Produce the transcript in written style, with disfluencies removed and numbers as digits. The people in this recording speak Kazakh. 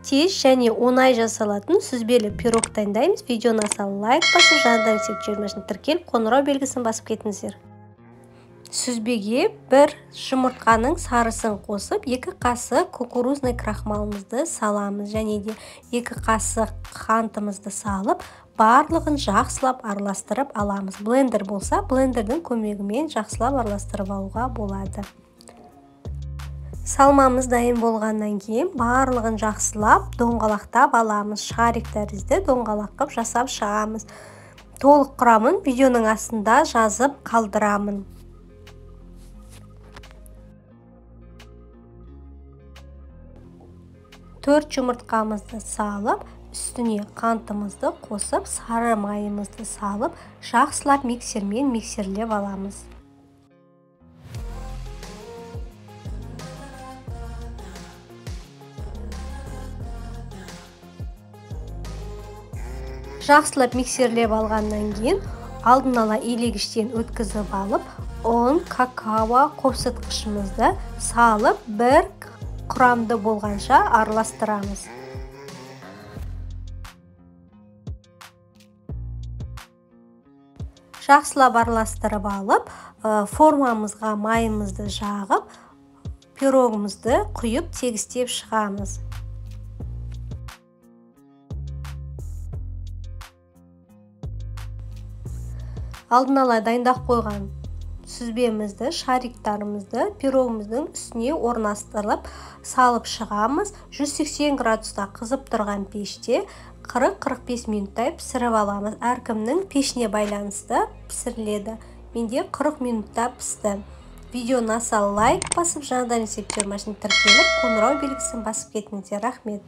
Тез және оңай жасалатын сүзбелі пирог дайындаймыз. Видеоны аса лайк басып, жаңадан рецепт тіркеліп, қоңырау белгісін басып кетіңіздер. Сүзбеге бір жұмыртқаның сарысын қосып, 2 қасық кукурузный крахмалымызды саламыз және де 2 қасық қантымызды салып, барлығын жақсылап араластырып аламыз. Блендер болса, блендердің көмегімен жақсылап араластырып алуға болады. Салмамыз дайын болғаннан кейін барлығын жақсылап доңғалақтап аламыз. Шарик тәрізді доңғалақ қып жасап шығамыз. Толық құрамын видеоның астында жазып қалдырамын. Төрт жұмыртқамызды салып, үстіне қантымызды қосып, сары майымызды салып, жақсылап миксермен миксерлеп аламыз. Жақсылап миксерлеп алғаннан кейін алдын ала илегіштен өткізіп алып, ұн, какао қопсытқышымызды салып, бір құрамды болғанша араластырамыз. Жақсылап араластырып алып, формамызға майымызды жағып, пирогымызды құйып тегістеп шығамыз. Алдын ала дайындап қойған сүзбемізді, шариктарымызды пирогымыздың үстіне орналастырып салып шығамыз. 180 градуста қызып тұрған пеште 40-45 минуттай пісіріп аламыз. Әркімнің пешіне байланысты пісіріледі. Менде 40 минутта пісті. Видеоны аса лайк басып, жаңадан рецепттер тіркеліп, қоңырау белгісін басып кетіңіздер. Рахмет.